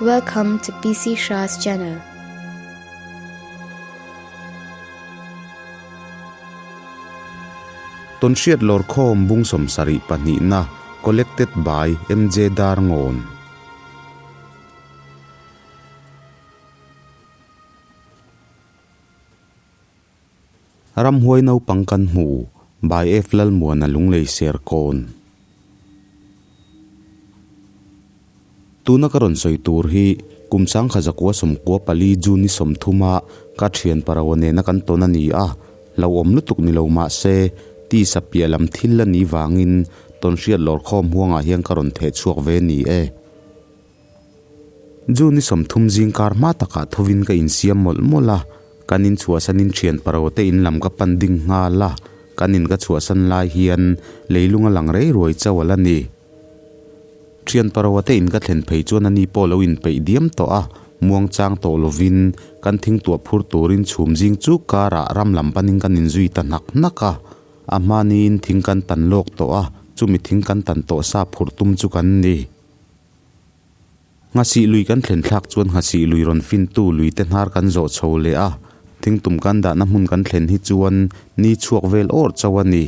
Welcome to PC Shah's channel. Tawnhriat Lawrkhawm Bung sawmsarih pahnihna Collected by MJ Darngawn. Ramhuai naupang kan hmu by F Lalmuana Lunglei Serkawn. Tuna ka rawn sawi tur hi kum sangkha zakua sawmkua pali June ni sawmthuma ka thian Parawa nena kan tawn a ni a, hlauhawm lutuk ni lo mah se tisa piah lam thil a nih vangin tawnhriat lawrkhawm huangah hian ka rawn theh chhuak ve ni e. June ni 30 zingkar hma takah thovin ka insiam mawlh mawlh a, kan in chhuahsanin thian Parawa te in lam ka pan ding nghal a, kan in ka chhuahsan lai hian leilung a lang rei ruai chauh a la ni. Thian Parawa te in ka thlen phei chuan ani pawh lo inpeih diam tawh a, muang chang tawh lovin kan thingtuah phur turin chhum zing chu karah ram lam panin kan inzui ta hnak hnak a. A hmaniin thing kan tan lawk tawh a, chumi thing kan tan tawh sa phurh tum chu kan ni. Nghasih lui kan thlen thlak chuan nghasih lui rawn fintu lui te hnar kan zawh chho leh a, thingtum kan dahna hmun kan thlen hi chuan ni chhuak vel awrh chauh a ni.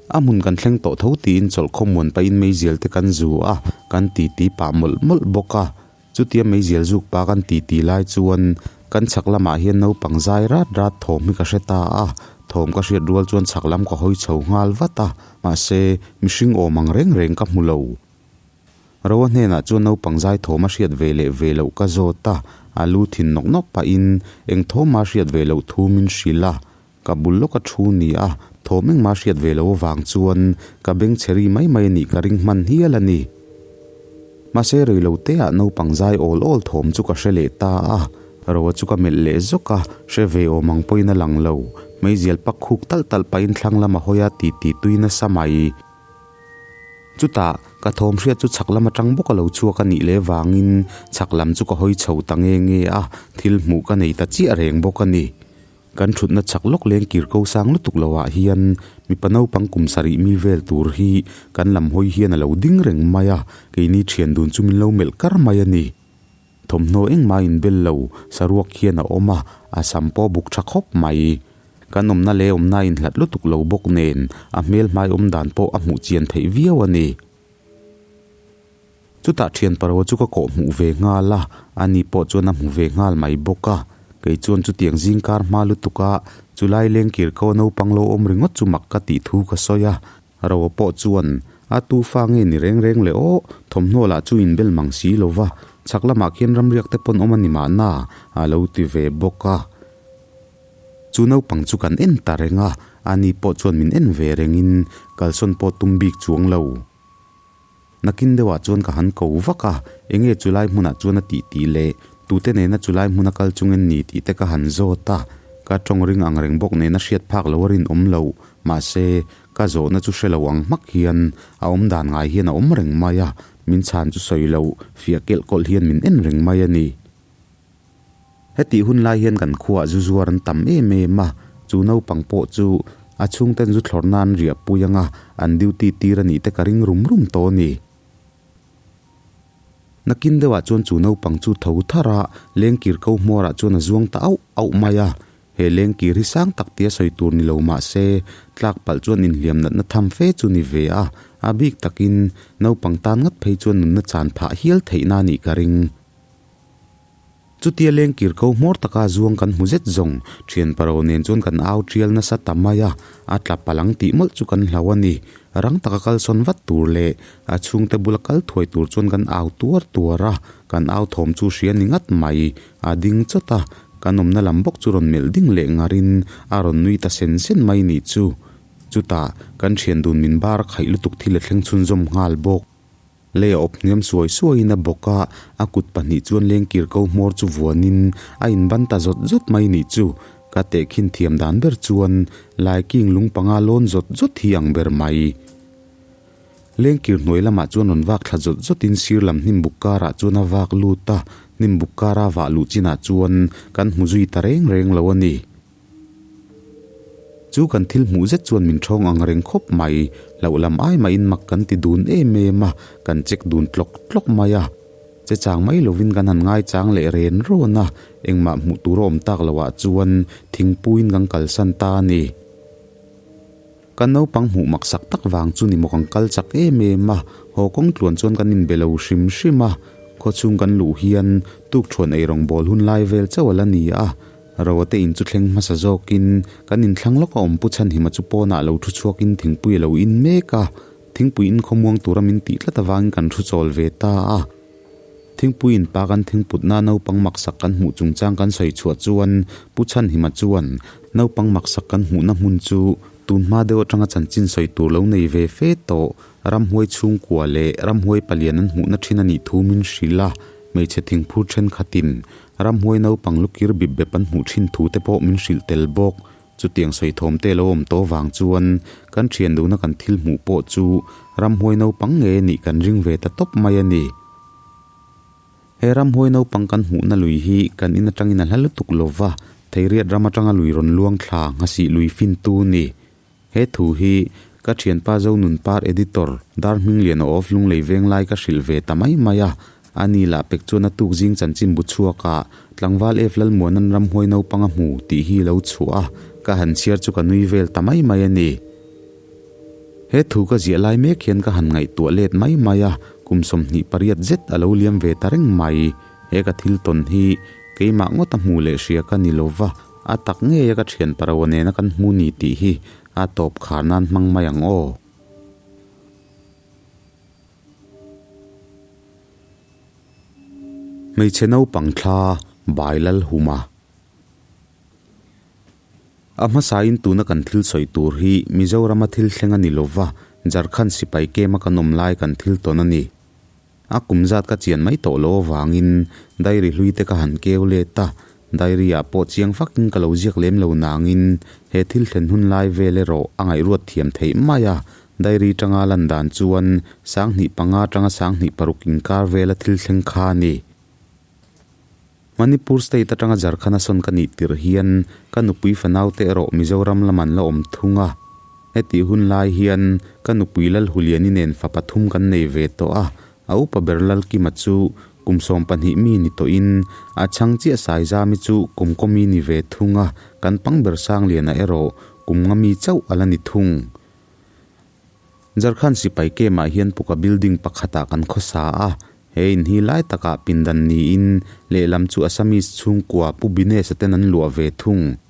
A hmun kan thleng tawh tho tiin chawlh khawmuan pahin meizial te kan zu a, kan titi pah mawlh mawlh bawk a. Chutia meizial zuk pa kan titi lai chuan kan chhak lamah hian naupang zai rat rat thawm hi ka hre ta a, thawm ka hriat rual chuan chhak lam ka hawi chho nghal vat a, mahse mihring awm ang reng reng ka hmu lo. Roa hnenah chuan naupang zai thawm a hriat ve leh ve loh ka zawt a, a lu thin nawk nawk pahin eng thawm a hriat ve loh thu min hrilh a, Ka bul lawka thu ni a, thawm engmah hriat ve lo avang chuan ka beng chhe ri mai mai a nih ka ring hman hial a ni. Mahse rei lo te ah naupang zai awl awl thawm chu ka hre leh ta a, Roa chu ka melh leh zawk a, hre ve awm ang pawhin a lang lo. Meizial pak khuk talh talh pahin thlang lam a hawi a ti ti tui nasa mai. Chutah, ka thawm hriat chu chhak lam atang bawk a lo chhuak a nih leh vangin chhak lam chu ka hawi chho ta nge nge a, thil hmuh ka nei ta chiah reng bawk a ni. Kan thutna chak lawk leng kir ko sang lutuk lo ah hian mipa naupang kum sarih mi vel tur hi kan lam hawi hian a lo ding reng mai a, keini thian dun chu min lo melh kar mai a ni. Thawmhnaw engmah in bel lo, saruak hian a awm a, a sam pawh buk tha khawp mai. Kan awmna leh awmna a inhlat lutuk lo bawk nen a hmel hmai awm dan pawh a hmuh chian theih viau a ni. Chutah thian paro chu ka kawh hmuh ve nghal a, ani pawh chuan a hmu ve nghal mai bawk a. Kei chuan chutiang zingkar hma lutuk a, chulai lengkir ko naupang lo awm ringawt chu mak ka tih thu ka sawi a. Roa pawh chuan, A tu fa nge ni reng reng le aw, thawmhnaw lah chu inbel mang si lo va, chhak lamah khian ramriak te pawn awm a ni mahna, a lo ti ve bawk a. Chu naupang chu kan en ta reng a, ani pawh chuan min en ve rengin kalsawn pawh tum bik chuang lo. Nakin deuhah chuan ka han ko vak a, enge chulai hmunah chuan a tih tih leh tute nena chulai hmuna kal chungin ni tih te ka han zawt a, ka tawng ring ang reng bawk nena hriat phak lo a rinawm lo, mahse ka zawhna chu hre lo ang hmak hian a awm dan ngai hian a awm reng mai a, min chhan chu sawi lo fiah kelh kawlh hian min en reng mai a ni. Hetih hun lai hian kan khuaah zu zuar an tam em em a, chu naupang pawh chu a chhungten zu thlawr nan riah pui anga an duty tir a nih te ka ring rum rum tawh a ni. Nakin deuhah chuan chu naupang chu tho thar a, lengkir ko hmawrah chuan a zuang ta auh auh mai a, he lengkir hi sang tak tia sawi tur ni lo mah se, tlak palh chuan inhliam natna tham fe chu ni ve a, a bik takin naupang tan ngat phei chuan nunna chan phah hial theihna a nih ka ring. Chutia lengkir ko hmawr taka zuang kan hmu zet zawng, thian paro nen chuan kan au tial nasa ta mai a, a tla palang tih mawlh chu kan hlau a ni. Rang taka kalsawn vat tur leh a chhungte bula kal thuai tur chuan kan au tuar tuar a, kan au thawm chu hria ni ngat mai. A ding chawt a, kan awmna lam bawk chu rawn melh ding leh ngarin a rawn nui ta sen sen mai nih chu. Chutah kan thian dun min bar khaih lutuk thil a thleng chhunzawm nghal bawk. Lei a awp hniam suai suaiin a bawk a, a kut pahnih chuan lengkir ko hmawr chu vuanin a inban ta zawt zawt mai nih chu. Ka tehkhin thiam dan ber chuan laiking lung panga lawn zawt zawt hi ang ber mai. Lengkir hnuai lamah chuan rawn vak thla zawt zawtin sir lam hnim buk karah chuan a vak lut a, hnim buk kara vah luh chinah chuan kan hmu zui ta reng reng lo a ni. Chu kan thil hmuh zet chuan min thawng ang reng khawp mai. Hlauh lam ai mahin mak kan ti dun em em a, kan check dun tlawk tlawk mai a. Che chang mai lovin kan han ngaichang leh ren rawn a, engmah hmuh tur a awm tak loah chuan thingpuiin kan kalsan ta a ni. Kan naupang hmuh maksak tak vang chu ni maw kan kal chak em em a, haw kawng tluan chuan kan inbe lo hrim hrim a, khawchhung kan luh hian tukṭhuan eirawng bawl hun lai vel chauh a la ni a, Roa te in chu thleng hmasa zawkin kan inthlang lawk a awm Pu Chhanhima chu pawnah lo thu chhuakin thingpui a lo in mek a, thingpui in khawmuang tura min tih tlat avangin kan thu chawl ve ta a. Thingpui in pa kan thingputna naupang maksak kan hmuh chungchang kan sawi chhuah chuan Pu Chhanhima chuan naupang maksak kan hmuhna hmun chu tun hma deuh atanga chanchin sawi tur lo nei ve fe tawh ramhuai chhungkua leh ramhuai palian an hmuhna thin a nih thu min hrilh a, hmeichhe thingphur thenkhatin Ramhuai naupang lukir bip bep an hmuh thin thu te pawh min hrilh tel bawk. Chutiang sawi thawm te lo awm tawh vang chuan kan thian duhna kan thil hmuh pawh chu ramhuai naupang nge nih kan ring ve ta tawp mai a ni. He ramhuai naupang kan hmuhna lui hi kan in atangin a hla lutuk lo va, Theiriat ram atanga lui rawn luang thla nghasih lui fintu ni. He thu hi ka thianpa Zonunpar Editor Darhmingliana of Lunglei Venglai ka hrilh ve ta mai mai a, a ni lah pek chuan a tuk zing chanchin bu chhuakah tlangval F Lalmuanan ramhuai naupang a hmu tih hi lo chhuah a, ka han chhiar chu ka nui vel ta mai mai a ni. He thu ka ziah lai mek hian ka han ngaihtuah let mai mai a, kum 28 zet a lo liam ve ta reng mai. He ka thil tawn hi keimah ngawt a hmu leh hria ka ni lova, A tak ngei a ka thian Paroa nena kan hmu ni tih hi a tawp khar nan hmang mai ang aw. Hmeichhe naupang thla Bai Lalhuma. A hmasain tuna kan thil sawi tur hi Mizorama thil thleng a ni lova, Jharkhand sipai kem a kan awm lai kan thil tawn a ni. A kum zat ka chian mai tawh lo avangin diary hlui te ka han keu let a, diary ah pawh chiang vakin ka lo ziak lem lo nangin he thil thlen hun lai vel erawh a ngaihruat thiam theih mai a, diary tanga lan dan chuan 2005 atanga 2006 inkar vela thil thleng kha a ni. Manipur state atanga Jharkhand a sawn ka nih tirh hian ka nupui fanaute erawh Mizoram lam an la awm thung a. Hetih hun lai hian ka nupui Lalhuliani nen fa pathum kan nei ve tawh a, a upa ber Lalkima chu kum 12 mi ni tawhin a chhang chiah Saizami chu kum kaw mi ni ve thung a, kan pang ber Sangliana erawh kum nga mi chauh a la ni thung. Jharkhand sipai camp ah hian puka building pakhatah kan khawsa a, He in hi lai takah pindan niin lehlam chu Assamese chhungkua Pu Binesh-a ten an luah ve thung.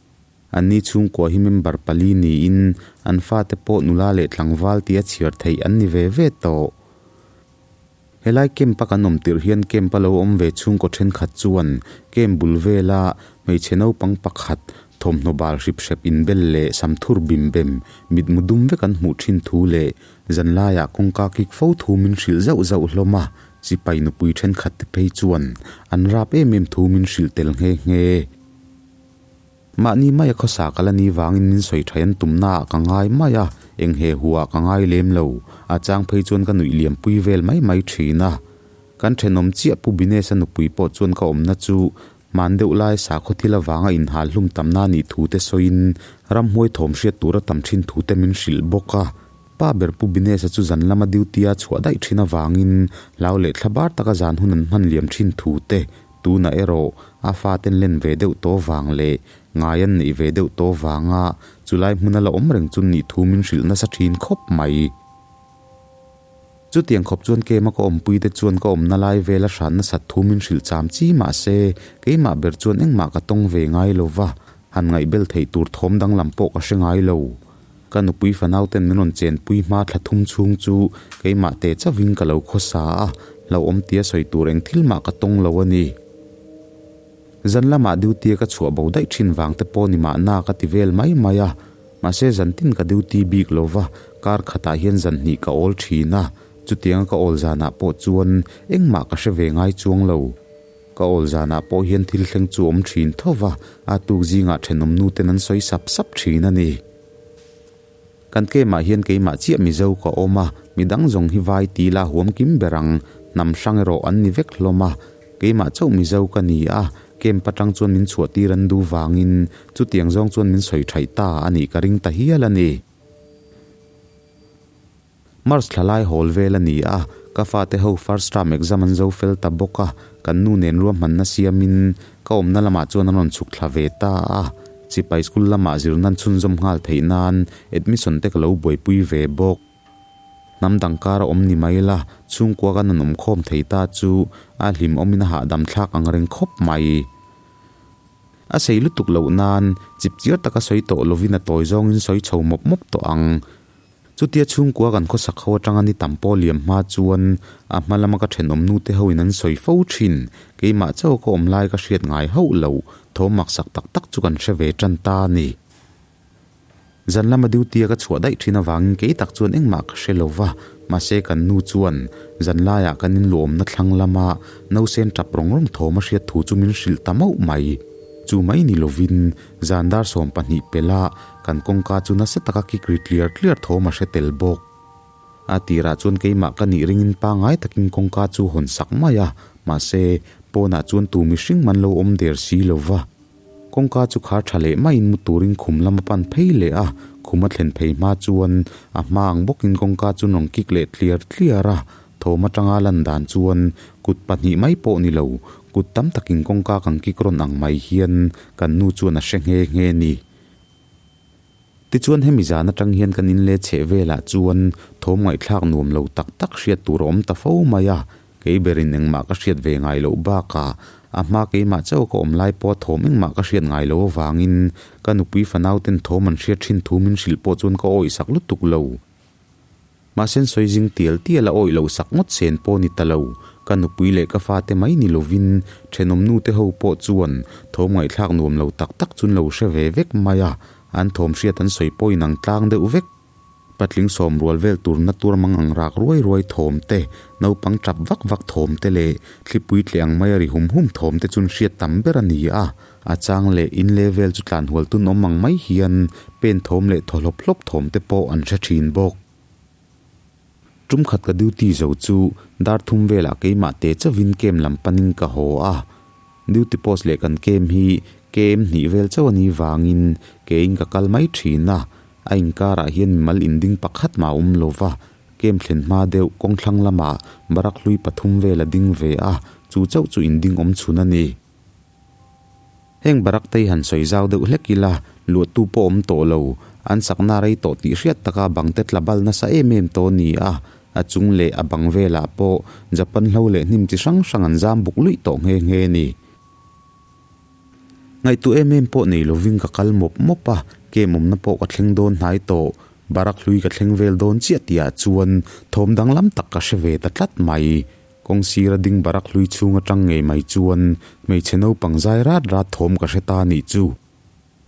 Anni chhungkua hi member pali niin an fate pawh nula leh tlangval tia chhiar theih an ni ve ve tawh. Helai camp-a kan awm tirh hian camp-a lo awm ve chhungkaw thenkhat chuan camp bul vela hmeichhe naupang pakhat thawmhnaw bal hrip hrep inbel leh samthur bim bem mitmu dum vek an hmuh thin thu leh Zanlaiah kawngka kik fo thu min hrilh zauh zauh hlawm a, sipai nupui thenkhat te phei chuan an rap em em thu min hrilh tel nghe nghe. Mahni maia khawsa ka la ni vangin min sawi tha an tumnaah ka ngai mai a, eng he huah ka ngai lem lo, a chang phei chuan ka nuih liampui vel mai mai thin a. Kan thenawm chiah Pu Binesh-a nupui pawh chuan ka awmna chu Hman deuh lai sakhaw thil avanga inhal hlum tamna nih thu te sawiin ramhuai thawm hriat tura tam thin thu te min hrilh bawk a. Pa ber Pu Binesh-a chu zan lama duty-a chhuah daih thin avangin hlau leh thla bar taka zan hun an hman liam thin thu te tunah erawh a faten len ve deuh tawh vang leh ngai an neih ve deuh tawh vanga chulai hmuna la awm reng chu nih thu min hrilh nasa thin khawp mai. Chutiang khawp chuan Kema ka awmpui te chuan ka awmna lai vela hran nasat thu min hrilh cham chi mah se, keimah ber chuan engmah ka tawng ve ngai lo va, han ngaihbel theih tur thawm danglam pawh ka hre ngai lo. Ka nupui fanau ten min rawn chenpui hma thla thum chhung chu keimah te chauhin ka lo khawsa a, hlauhawm tia sawi tur eng thil mah ka tawng lo a ni. Zan lamah duty a ka chhuah bo daih thin vang te pawh ni mahna ka ti vel mai mai a, mahse zan tin ka duty bik lo va, kar khatah hian zan hnih ka awl thin a, chutianga ka awl zanah pawh chuan engmah ka hre ve ngai chuang lo. Ka awl zanah pawh hian thil thleng chu awm thin tho va, a tuk zingah thenawm nu ten an sawi sap sap thin a ni. Kan kemah hian keimah chiah Mizo ka awm a, midang zawng hi vai ti la huam kim ber ang, hnam hrang erawh an ni vek hlawm a. Keimah chauh Mizo ka ni a, camp atang chuan min chhuah tir an duh vangin chutiang zawng chuan min sawi thaih ta a nih ka ring ta hial a ni. March thla lai hawl vel a ni a, Ka fate ho first term exam an zo fel ta bawk a, kan nu nen ruahmanna siamin ka awmna lamah chuan an rawn chhuk thla ve ta a. Sipai school lamah zirna an chhunzawm nghal theih nan admission te ka lo buaipui ve bawk. Hnam dang kar a awm ni mai la, chhungkua kan han awm khawm thei ta chu a hlimawmin a hahdam thlak ang reng khawp mai. A sei lutuk loh nan chipchiar taka sawi tawh lovin a tawi zawngin sawi chho mawp mawp tawh ang. Chutia chhungkua kan khawsak ho atanga ni tam pawh liam hma chuan a hma lama ka thenawm nute hoin an sawi fo thin. Keimah chauh ka awm lai ka hriat ngai hauh lo, thawm maksak tak tak chu kan hre ve tan ta a ni. Zan lama duty a ka chhuah daih thin avangin kei tak chuan engmah ka hre lo va, mahse kan nu chuan zan laiah kan inluawmna thlang lama nausen tap rawng rawng thawm a hriat thu chu min hrilh ta mauh mai. Chu mai ni lovin zan dar 12 pela kan kawngka chu nasa taka kik ri tliar tliar thawm a hre tel bawk. A tirah chuan keimah ka nih ringin pangai takin kawngka chu hawn sak mai a, mahse pawnah chuan tu mihring man lo awm der si lo va. Kawngka chu khar tha leh maiin mu turin khum lam a pan phei leh a, khum a thlen phei hma chuan a hma ang bawkin kawngka chu nawng kik leh tliar tliar a, thawm atanga lan dan chuan kut pahnih mai pawh ni lo, kut tam takin kawngka kan kik rawn ang mai hian kan nu chuan a hre nghe nghe ni. Tichuan hemi zan atang hian kan inle chheh velah chuan thawm ngaihthlak nuam lo tak tak hriat tur a awm ta fo mai a, kei berin engmah ka hriat ve ngai loh bakah a hma keimah chauh ka awm lai pawha thawm engmah ka hriat ngai loh avangin ka nupui fanau ten thawm an hriat thin thu min hrilh pawh chuan ka awihsak lutuk lo. Mahse sawi zing tial tial a awih loh sak ngawt sen pawh ni ta lo, ka nupui leh ka fate mai ni lovin thenawm nute ho pawh chuan thawm ngaihthlak nuam lo tak tak chu an lo hre ve vek mai a, an thawm hriat an sawi pawhin ang tlang deuh vek. Patling sawm rual vel tur na tur mang ang rak ruai ruai thawm te, naupang tap vak vak thawm te leh thlipui tleh ang maia ri hum hum thawm te chu an hriat tam ber a ni a, a chang leh in le vel chu tlan hual tun awm ang mai hian pen thawm leh thaw hlawp hlawp thawm te pawh an hre thin bawk. Tum khat ka duty zo chu dar thum velah keimah te chauhin camp lam panin ka haw a, duty post leh kan camp hi KM hnih vel chauh a nih vangin keiin ka kal mai thin a, a inkarah hian mimal inding pakhat mah a awm lo va, camp thlen hma deuh kawng thlang lamah barak hlui pathum vel a ding ve a, chu chauh chu inding awm chhun a ni. Heng barak te hi han sawi zau deuh hlek ila, luahtu pawh awm tawh lo, an sakna rei tawh tih hriat taka bang te tla bal nasa em em tawh a ni a, a chung leh a bang velah pawh Japan hlo leh hnim chi hrang hrang an zam buk luih tawh nghe nghe a ni. Ngaihtuah em em pawh nei lovin ka kal mawp mawp a, kem awmna pawh ka thleng dawn hnai tawh, barak hlui ka thleng vel dawn chiah tihah chuan thawm danglam tak ka hre ve ta tlat mai. Kawng sira ding barak hlui chhung atang ngei mai chuan hmeichhe naupang zai rat rat thawm ka hre ta nih chu.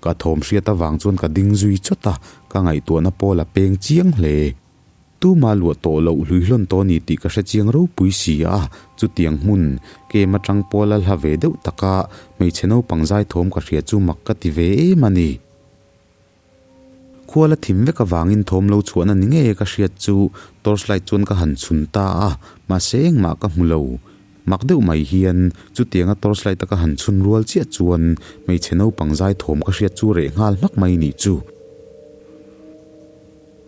Ka thawm hriat avang chuan ka ding zui chawt a, ka ngaihtuahna pawl a peng chiang hle. Tuma luah tawh loh hlui hlawn tawh a ni tih ka hre chiang ropui si a, chutiang hmun kem atang pawl a hla ve deuh taka hmeichhe naupang zai thawm ka hria chu mak ka ti ve em a ni. Khual a thim vek avangin thawm lo chhuahna ni ngei ka hriat chu torch light chuan ka han chhun ta a, mahse engmah ka hmu lo. Mak deuh mai hian chutianga torch light a ka han chhun rual chiah chuan hmeichhe naupang zai thawm ka hriat chu reh nghal hmak mai nih chu.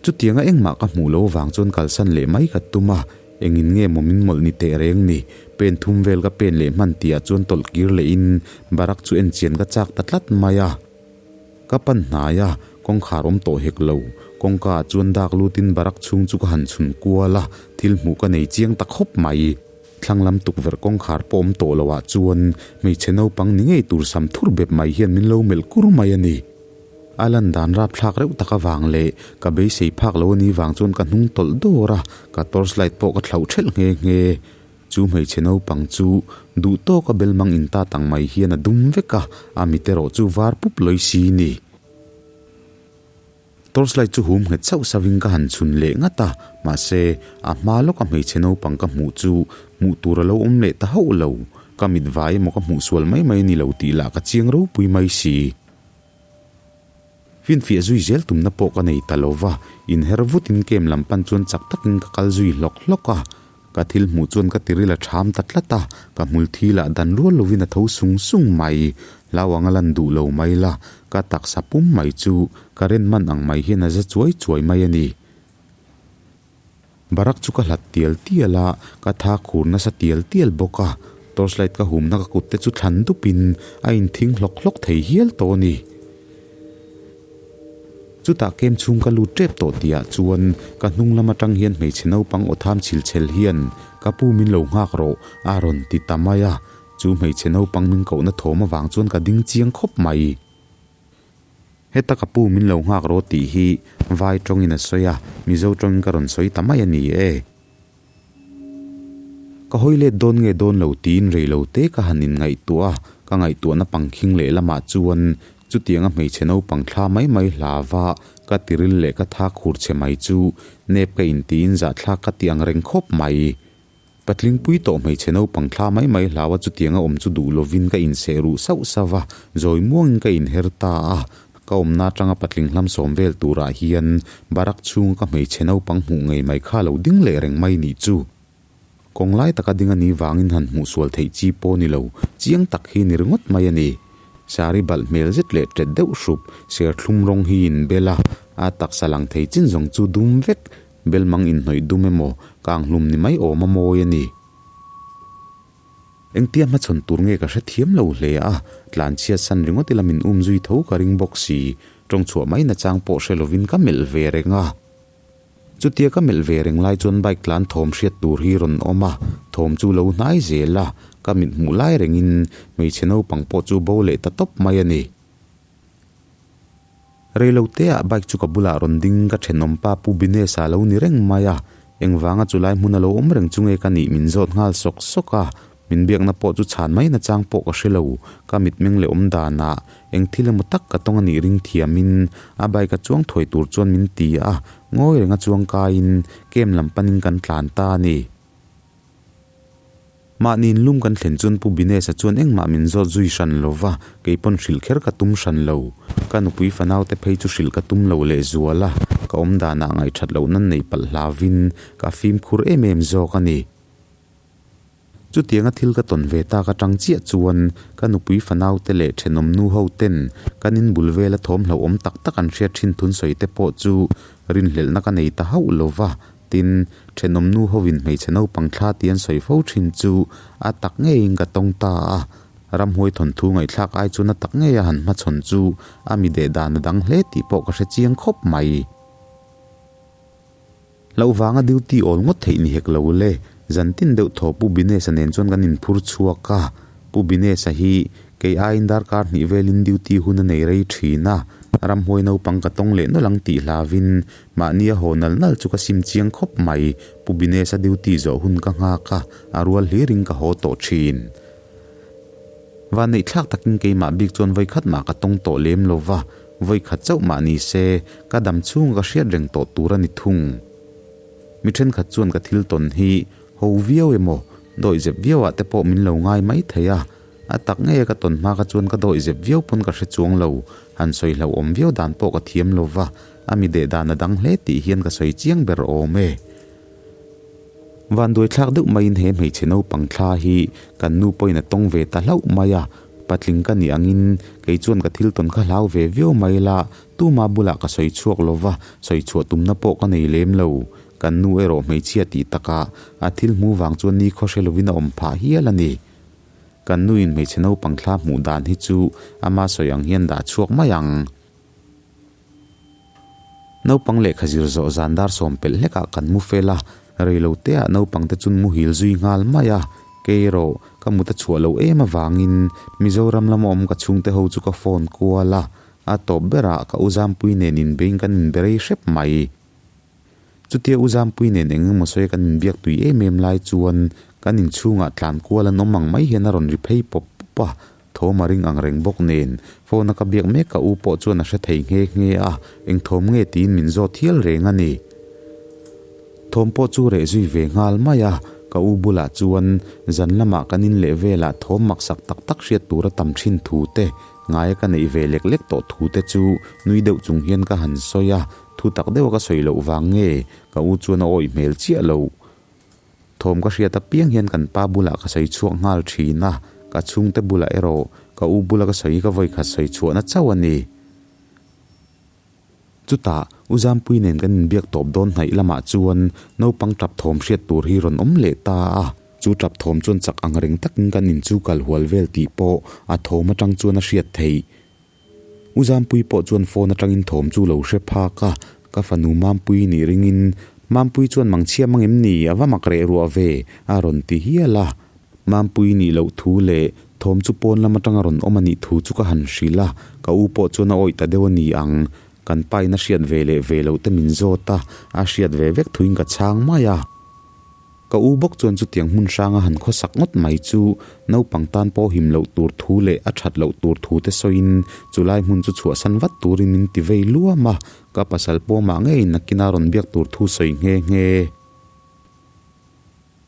Chutianga engmah ka hmuh lo avang chuan kalsan leh mai ka tum a, engin nge maw min mawlh ni teh reng ni, pen thum vel ka pen leh hman tihah chuan tawlh kir lehin barak chu enchian ka chak ta tlat mai a. Ka pan hnai a, kawngkhar awm tawh hek lo. Kawngka ah chuan dak lutin barak chhung chu ka han chhun kual a, thil hmuh ka nei chiang ta khawp mai. Thlang lam tukverh kawngkhar pawh awm tawh lo ah chuan hmeichhe naupang ni ngei tur sam thur bep mai hian min lo melh kur mai a ni. A lan dan rapthlak reuh tak avang leh ka beisei phak lo a nih vang chuan ka hnung tawlh dawr a, ka torch light pawh ka thlauh thelh nghe nghe. Chu hmeichhe naupang chu duh tawka belmang in ta tang mai hian a dum vek a, a mit erawh chu var pup lawi si ni. Torchlight chu hum nghet sauh sauhin ka han chhun leh ngat a, mahse, a hma lawka hmeichhe naupang ka hmuh chu hmuh tur a lo awm leh ta hauh lo. Ka mit vai emaw ka hmuh sual mai mai a ni lo tih lah ka chiang ropui mai si. Finfiah zui zel tumna pawh ka nei ta lo va, inher vutin kem lam pan chuan chak takin ka kal zui hlawk hlawk a. Ka thil hmuh chuan ka tiril a ṭham ta tlat a, ka hmul thi lah dan rual lovin a tho sung sung mai. Hlau anga lan duh lo mai la, ka taksa pum mai chu ka ren man ang mai hian a za chuai chuai mai a ni. Barak chu ka hlat tial tial a, ka tha khur nasa tial tial bawk a, torchlight ka humna ka kut te chu thlan dupin a inthing hlawk hlawk thei hial tawh a ni. Chutah kem chhung ka lut tep tawh tihah chuan ka hnung lam atang hian hmeichhe naupang aw tham chhil chhel hian ka pu min lo nghak rawh a rawn ti ta mai a, chu hmeichhe naupang min kohna thawm avang chuan ka ding chiang khawp mai. Heta ka pu min lo nghak rawh tih hi vai tawngin a sawi a, Mizo tawngin ka rawn sawi ta mai a ni e. Ka hawi let dawn nge dawn lo tiin rei lo te ka han inngaihtuah a, ka ngaihtuahna pangkhing leh lamah chuan chutianga hmeichhe naupang thla mai mai hlava ka tiril leh ka tha khur che mai chu nep ka intiin zahthlak ka ti ang reng khawp mai. Patling pui tawh hmeichhe naupang thla mai mai hlau a chutianga awm chu duh lovin ka inseh ruh sauh sauh va, zawi muangin ka inher ta a. Ka awmna atanga patling hlam sawm vel turah hian barak chhunga ka hmeichhe naupang hmuh ngei mai kha lo ding leh reng mai nih chu. Kawng lai taka ding a nih vangin han hmuh sual theih chi pawh ni lo, chiang tak hi ni ringawt mai a ni. Sari balh hmel zet leh ṭet deuh hrup, serthlum rawng hi inbel a, a taksa lang thei chin zawng chu dum vek Belmang inhnawih dum emaw kang hlum ni mai awm a mawi a ni. Engtia hmachhawn tur nge ka hrethiam lo hle a, tlanchhiat san ringawt ila min um zui tho ka ring bawk si, tawng chhuah mai nachang pawh hre lovin ka melh ve reng a. Chutia ka melh ve reng lai chuan bike tlan thawm hriat tur hi rawn awm a, thawm chu lo hnai zel a, ka mit hmuh lai rengin hmeichhe naupang pawh chu bo leh ta tawp mai a ni. Reiloteah bike chu ka bulah rawn ding ka thenawm pa Pu Binesa lo ni reng mai a, engvanga chulai hmun a lo awm reng chu nge ka nih min zawt nghal sawk sawk a, min biakna pawh chu chhan mai nachang pawh ka hre lo, ka mitmeng leh awm danah eng thil emaw tak ka tawng a nih ring thiamin a bike a chuang thuai tur chuan min ti a, ngawi renga chuang kaiin kem lam panin kan tlan ta a ni. Mahni inlum kan thlen chuan Pu Binesa chuan engmah min zawt zui hran lo va, kei pawn hrilh kher ka tum hran lo. Ka nupui fanaute phei chu hrilh ka tum lo lehzual a, ka awm danah ngaihthat loh nan neih palh hlavin ka fimkhur em em zawk a ni. Chutianga thil ka tawn ve tak atang chiah chuan ka nupui fanaute leh thenawm nu ho ten kan inbul vela thawm hlauhawm tak tak an hriat thin thun sawi te pawh chu rinhlelhna ka nei ta hauh lo va, Tin, thenawm nu hovin hmeichhe naupang thla ti an sawi fo thin chu a tak ngeiin ka tawng ta a, ramhuai thawnthu ngaihthlak ai chuan a tak ngeia han hmachhawn chu a mi deh dan a dang hle tih pawh ka hre chiang khawp mai. Hlauh vanga duty awl ngawt theih ni hek lo le, zan tin deuh thaw Pu Binesa nen chuan kan inphur chhuak a, Pu Binesa hi kei aiin darkar hnih velin duty hun a nei rei thin a, ramhuai naupang ka tawng leh nawlh ang tih hlavin Mahni a haw nal nal chu ka sim chiang khawp mai, Pu Binesa duty zawh hun ka nghak a, a rual hlirin ka haw tawh thin. Vanneih thlak takin keimah bik chuan vawikhat mah ka tawng tawh lem lo va, vawikhat chauh mah ni se, ka dam chhunga ka hriat reng tawh tur a ni thung. Mi thenkhat chuan ka thil tawn hi ho viau emaw, dawihzep viauah te pawh min lo ngai mai thei a, A tak ngei a ka tawn hma kha chuan ka dawih zep viau pawn ka hre chuang lo, han sawi hlauhawm viau dan pawh ka thiam lo va, a mi deh dan a dang hle tih hian ka sawi chiang ber awm e. Vanduai thlak deuh maiin he hmeichhe naupang thla hi kan nu pawhin a tawng ve ta hlauh mai a, patling ka nih angin kei chuan ka thil tawn kha hlau ve viau mai la, tuma bulah ka sawi chhuak lo va, sawi chhuah tumna pawh ka nei lem lo. Kan nu erawh hmeichhia tih takah a thil hmu vang chuan nikhaw hre lovin a awm phah hial a ni. Kan nuin hmeichhe naupang thla hmuh dan hi chu ama sawi ang hian dah chhuak mai ang. Naupang lehkha zir zawh zan dar sawm pelh hlekah kan mu fel a, reilo teah naupang te chun muhil zui nghal mai a, kei erawh ka mut a chhuah lo em avangin Mizoram lama awm ka chhungte ho chu ka phone kual a, a tawp berah ka u Zampui nen inbein kan inberei hrep mai. Chutia U Zampui nen eng emaw sawi kan inbiak tui em em lai chuan kan inchhungah tlan kual an awm ang mai hian a rawn ri phei pawp pawp a, thawm a ring ang reng bawk nen phone a ka biak mek ka u pawh chuan a hre thei nghe nghe a, eng thawm nge tiin min zawt hial reng a ni. Thawm pawh chu reh zui ve nghal mai a, ka u bulah chuan zan lamah kan in leh velah thawm maksak tak tak hriat tur a tam thin thu te, ngaia ka neih ve lek lek tawh thu te chu nui deuh chung hian ka han sawi a, Thu tak deuha ka sawi loh vang nge ka u chuan a awih hmel chiah lo. Thawm ka hriat apiang hian kan pa bulah ka sawi chhuak nghal thin a, ka chhungte bulah erawh ka u bula ka sawi hi ka vawikhat sawi chhuahna chauh a ni. Chutah, U Zampuii nen kan inbiak tawp dawn hnaih lamah chuan naupang tap thawm hriat tur hi rawn awm leh ta a. Chu tap thawm chuan chak ang reng takin kan in chu kal hual vel tih pawh a thawm atang chuan a hriat theih. U Zampuii pawh chuan phone atangin thawm chu lo hre phak a, ka fanu Mampuii nih ringin, Mampuii chuan mangchhia mang em ni, a va mak reh ruah ve, a rawn ti hial a. Mampuii nih loh thu leh thawm chu pawn lam atanga rawn awm a nih thu chu ka han hrilh a, ka u pawh chuan a awih ta deuh a ni ang. Kan pa in a hriat ve leh ve loh te min zawt a, a hriat ve vek thuin ka chhang mai a. Ka u bawk chuan chutiang hmun hranga han khawsak ngawt mai chu naupang tan pawh him loh tur thu leh a that loh tur thu te sawiin chulai hmun chu chhuahsan vat turin min ti vei luam a, ka pasal pawmah ngeiin nakina rawn biak tur thu sawi nghe nghe.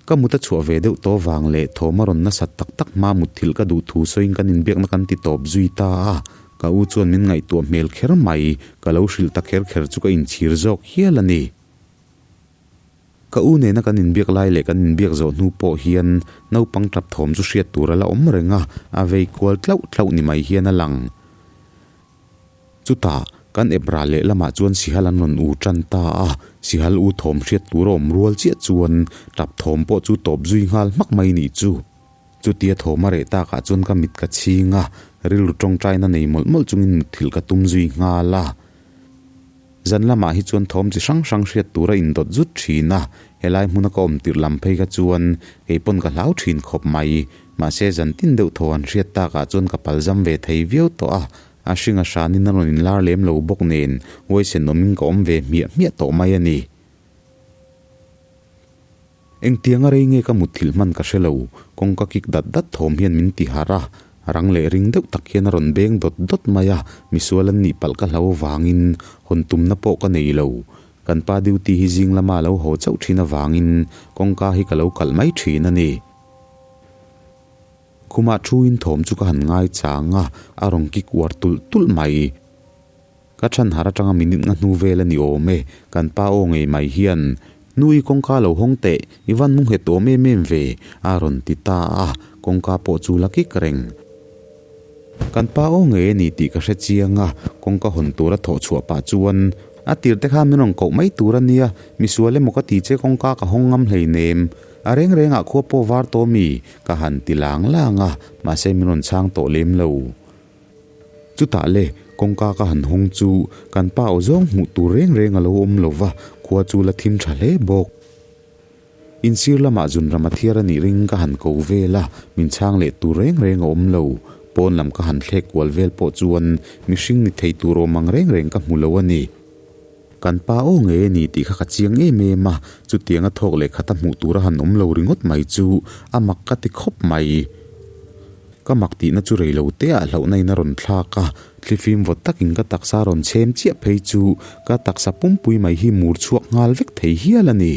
Ka mut a chhuah ve deuh tawh vang leh thawm a rawn nasat tak tak hma mutthilh ka duh thu sawiin kan inbiakna kan ti tawp zui ta a, ka u chuan min ngaihtuah hmel kher mai, ka lo hrilh ta kher kher chu ka inchhir zawk hial a ni. Ka u nena kan inbiak lai leh kan inbiak zawh hnu pawh hian naupang tap thawm chu hriat tur a la awm reng a, a vei kual tlauh tlauh ni mai hian a lang. Chutah, kan ep ral leh lamah chuan sihal an rawn u tan ta a, sihal u thawm hriat tur a awm rual chiah chuan tap thawm pawh chu tawp zui nghal hmak mai nih chu. Chutia thawm a reh takah chuan ka mit ka chhing a, rilru tawngtaina nei mawlh mawlh chungin mutthilh ka tum zui nghal a. Zan lamah hi chuan thawm chi hrang hrang hriat tur a indawt zut thin a, helai hmuna ka awm tirh lam phei kha chuan kei pawn ka hlau thin khawp mai. Mahse zan tin deuh thaw an hriat takah chuan ka palzam ve thei viau tawh a, a hring a hranin a rawn inlar lem lo bawk nen huaisen awmin ka awm ve hmiah hmiah tawh mai a ni. Engtianga rei nge ka mutthilh hman ka hre lo, kawngka kik dat dat thawm hian min ti harh a, rang leh ring deuh tak hian a rawn beng dawt dawt mai a, misual an nih palh ka hlau avangin hawn tumna pawh ka nei lo. Kan pa duty hi zing lama a lo haw chauh thin avangin kawngka hi ka lo kalh mai thin a ni. Khumah thuin thawm chu ka han ngai chang a, a rawn kik uar tulh tulh mai. Ka chhan har atanga minute nga hnu vel a ni awm e, kan pa aw ngei mai hian, Nu i kawngka lo hawng teh, i van mu nghet awm em em ve, a rawn ti ta a, kawngka pawh chu la kik reng. Kan pa aw ngei a ni tih ka hre chiang a, kawngka hawn tura thawh chhuah pah chuan, A tir te kha min rawn koh mai tur a nia, misual emaw ka ti che kawngka ka hawng ngam hleinem, a reng rengah khua pawh var tawh mi, ka han ti lang lang a, mahse min rawn chhang tawh lem lo. Chutah le, kawngka ka han hawng chu kan pa aw zawng hmuh tur reng reng a lo awm lo va, khua chu la thim tha hle bawk. Insir lamah zunram a thiar a nih ring ka han ko vel a, min chhang leh tur reng reng a awm lo. Pawn lam ka han thlek kual vel pawh chuan mihring ni thei tur awm ang reng reng ka hmu lo a ni. Kan pa aw ngei a ni tih kha ka chiang em em a, chutianga thawk leh khata hmuh tura han awm lo ringawt mai chu a mak ka ti khawp mai. Ka mak tihna chu rei lo te ah hlauhna in a rawn thlak a, thlifim vawt takin ka taksa rawn chhem chiah phei chu ka taksa pumpui mai hi mur chhuak nghal vek thei hial a ni.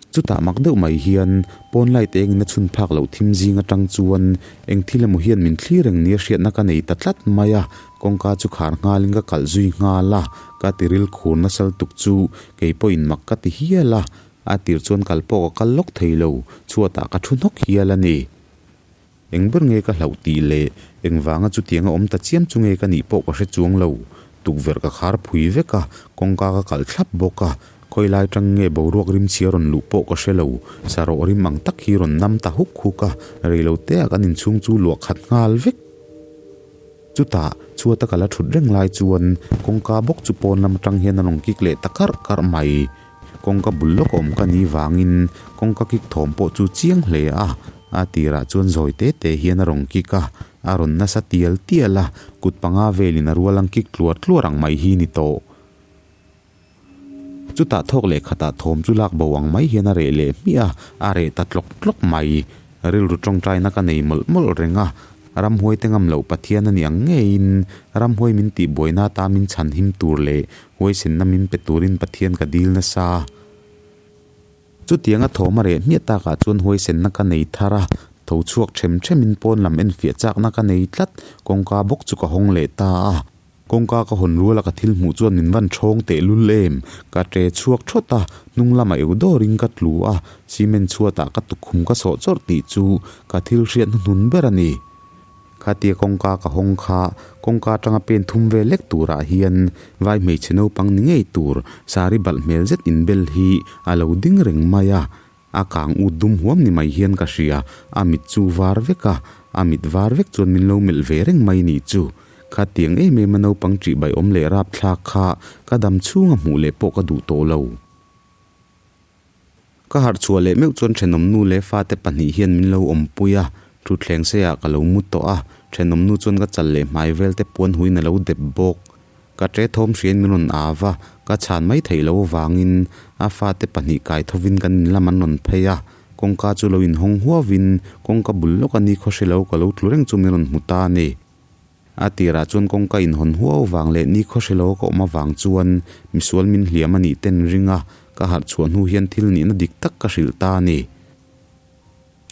Chutah mak deuh mai hian pawn light engin a chhun phak loh thim zing atang chuan eng thil emaw hian min thlir reng nia hriatna ka nei ta tlat mai a, kawngka chu khar nghalin ka kalh zui nghal a, ka tiril khur nasa lutuk chu kei pawhin mak ka ti hial a, a tir chuan kal pawh ka kal lawk thei lo, chhuatah ka thu hnawk hial a ni. Eng ber nge ka hlauh tih leh engvanga chutianga awm ta chiam chu nge ka nih pawh ka hre chuang lo. Tukverh ka khar phui vek a, kawngka ka kalh thlap bawk a, khawi lai tang nge boruak rim chhia rawn luh pawh ka hre lo. Sarawh rim ang tak hi rawn nam ta huk huk a, rei lo te ah kan inchhung chu luah khat nghal vek. Chutah, chhuata ka la thut reng lai chuan kawngka bawk chu pawn lam atang hian a rawn kik leh ta karh karh mai. Kawngka bul lawk awm ka nih vangin kawngka kik thawm pawh chu chiang hle a, a tirah chuan zawi te te hian a rawn kik a, a rawn nasa tial tial a, kut panga velin a rual ang kik tluar tluar ang mai hi ni tawh. Chutah thawk leh khatah thawm chu lak bo ang mai hian a reh leh hmiah a, a reh ta tlawk tlawk mai. Rilru tawngtaina ka nei mawlh mawlh reng a, ramhuai te ngam loh Pathian a ni ang ngeiin ramhuai min tihbuaina ata min chhan him tur leh huaisenna min pe turin Pathian ka dil nasa. Chutianga thawm a reh hmiah takah chuan huaisenna ka nei thar a, tho chhuak them themin pawn lam enfiah chakna ka nei tlat, kawngka bawk chu ka hawng leh ta a. Kawngka ka hawn ruala ka thil hmuh chuan min van ṭhawng teh lul em? Ka ṭe chhuak ṭhawt a, hnung lamah eu dawrin ka tlu a, cement chhuatah ka tukkhum ka sawh chawrh tih chu ka thil hriat hnuhnun ber a ni. Khatia kawngka ka hawng kha kawngka atanga pen thum vel lek turah hian vai hmeichhe naupang ni ngei tur sari balh hmel zet inbel hi a lo ding reng mai a. A kang ut dum huam ni mai hian ka hria, a mit chu var vek a, a mit var vek chuan min lo melh ve reng mai nih chu. Khatiang em em a naupang ṭihbaiawm leh rapthlak kha ka dam chhunga hmuh leh pawh ka duh tawh lo. Ka harh chhuah leh meuh chuan thenawmnu leh fate pahnih hian min lo awmpui a, thutthleng seiah ka lo mu tawh a, thenawmnu chuan ka chal leh hmai vel te puan huin a lo dep bawk. Ka ṭe thawm hriain min rawn au a, ka chhan mai theih loh avangin a fate pahnih kai thovin kan in lam an rawn phei a, kawngka chu lo inhawng huauin kawngka bul lawka ni khaw hre lo ka lo tlu reng chu min rawn hmu ta a ni. A tirah chuan kawngka inhawn huau vang leh ni khaw hre lo ka awm avang chuan misual min hliam a nih ten ring a, ka harh chhuah hnu hian thil nihna dik tak ka hrilh ta a ni.